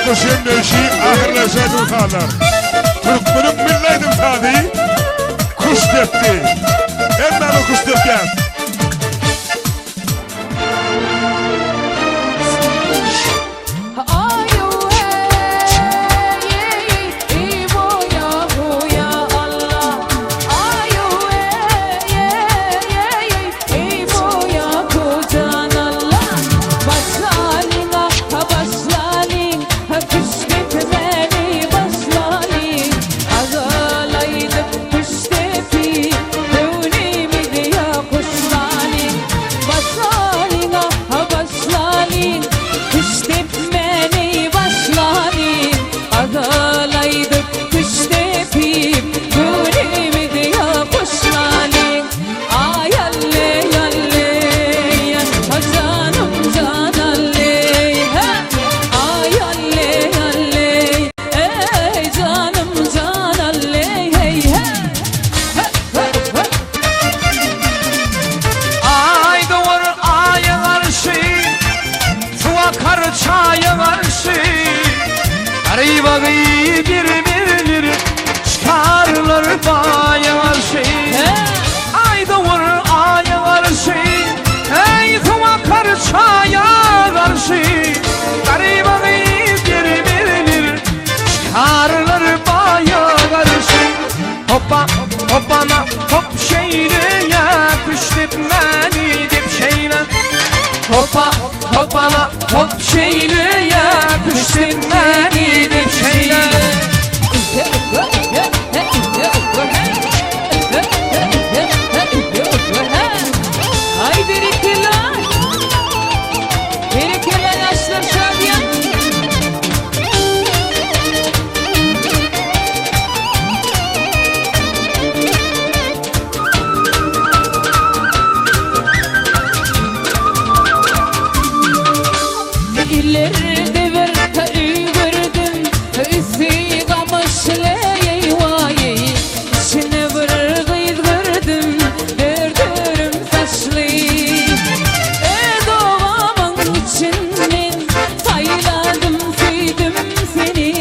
Guş jemleýşi ahyrlaşy aýdym-sazlar. Türkmeniň milli aýdym-sazy Kuş depdi. Hemmämiz kuş depýäs. Aý dowar aýa garşy, Suw akar çaýa garşy, Garybagy bir bilir, Çykarlar baýa garşy. Aý dowar aýa garşy, Eý, suw akar çaýa garşy, Garybagy bir bilir, Çykarlar baýa garşy. Hoppa, hoppana, hop şeýle ýa Küştdepmäni dep şeýle. Hoppa, hoppana, hop şeýle ýa Küştdepmäni dep şeýle. Aý berekella! Berekella ýaşlar şadyýan! Ileride bir öý gördüm, üsti gamyşly eý-waý. Içinde bir gyz gördüm, dört-örüm saçly. Öz obamyň içinden saýladym, söýdüm seni.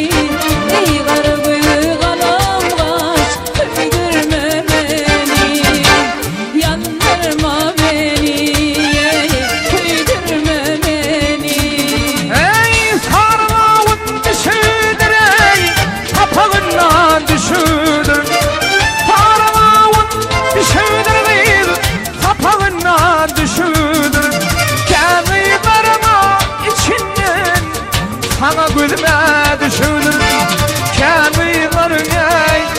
Eý gara göz galam gaş, söýdürme meni. Ýandyrma meni, eý, köýdürme meni. Eý, sargawun düşüdir, eý, Sapagyndan düşüdir. Sargawun düşüdir gyz, Sapagyndan düşüdir. Kägyzlaryň içinden Saňa gözüme düşüdir. Kägyzlaryň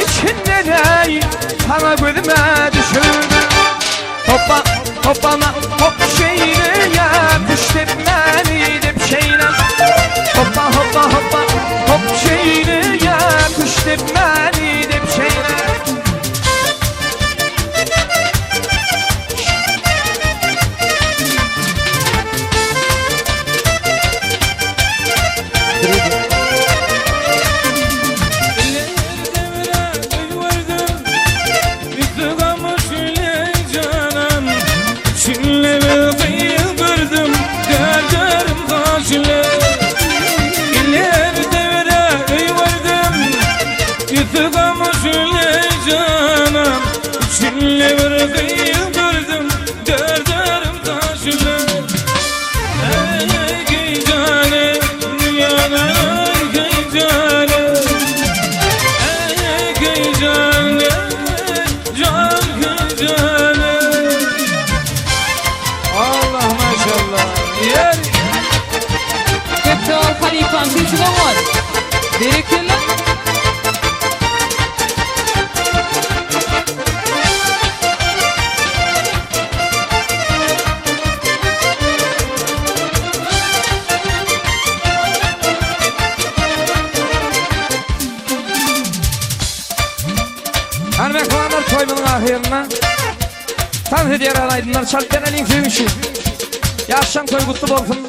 içinden eý, Saňa gözüme düşüdir. Hoppa, hoppana, hop şeýle ýa, Küştdepmäni dep şeýle. Hoppa, hoppa, hoppa, hop şeýle ýa, Küştdepmäni dep şeýle. Allah maşallah. Yer. Köp sag bol halypam sesiň oňat. Berekella. Hany mähribanlar toýumyzyň ahyrynda tans edýär aýdymlar çalyp bereliň siziň üçin. Ýaşan toý gutly bolsun,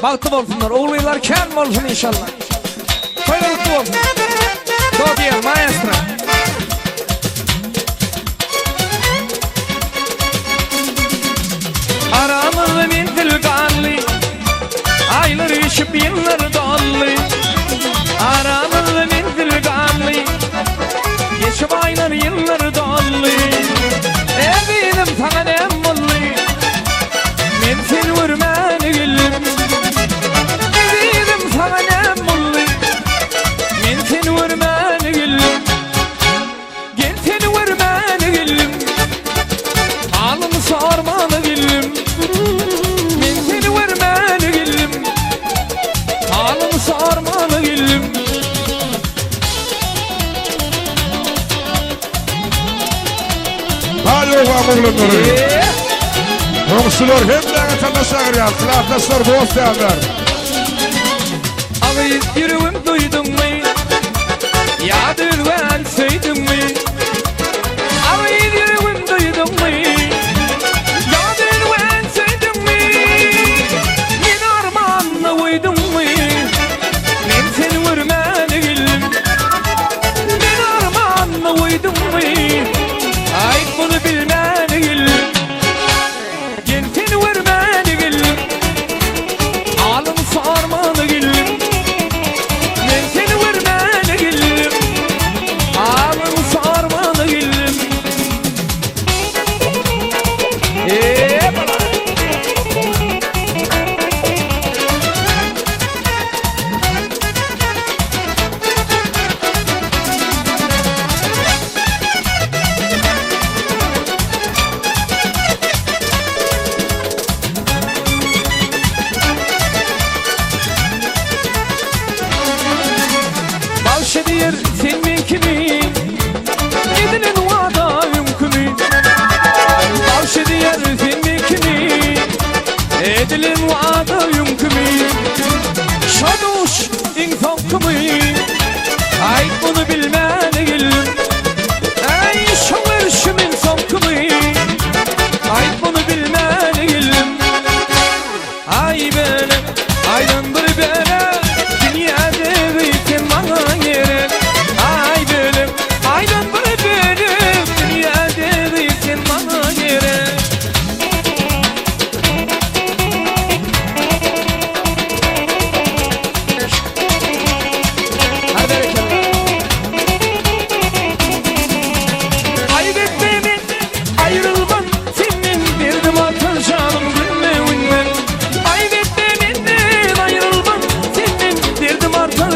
bagtly bolsunlar, ogul-gyzlar kän bolsun inşallah. Toýlar gutly bolsun. Do diýer maestro. Aramyzda menzil galdy, Aýlar geçip ýyllar doldy. Galaň oglanlary. Goňşular hemmäňe tanyş çagyrýar. Klasdaşlar, dost ýarlar. Agyz ýüregim duýduňmy? Ýa düzgän söýdüňmi? Agyz ýüregim duýduňmy? Ýa düzgän söýdüňmi? Meni armanda goýduňmy? Men seni görmäni geldim. Meni armanda goýduňmy? Aýt muny bilmäni geldim. Gel seni görmäni geldim. Halyň sormany geldim. Men seni görmäni geldim. Halyň sormany geldim. Eee bala. Bagşy diýer sen men kimi? Edilen wada öňkümi? Bagşy diýer sen men kimi? Edilen wada öňkümi? Şo duş iň soňkymy? Aýt muny bilmän geldim. Aý şo görüşüm iň soňkymy? Aýt muny bilmän geldim. Aý bölek, aýdan bir bölek, Dünýäde sen maňa gerek. Aý bölek, aýdan bir bölek, Dünýäde sen maňa gerek. Hadi berekella. Aýyp etme men aýrylman senden derdim artar janym günme günden. Aýyp etme menden aýrylman senden derdim artar.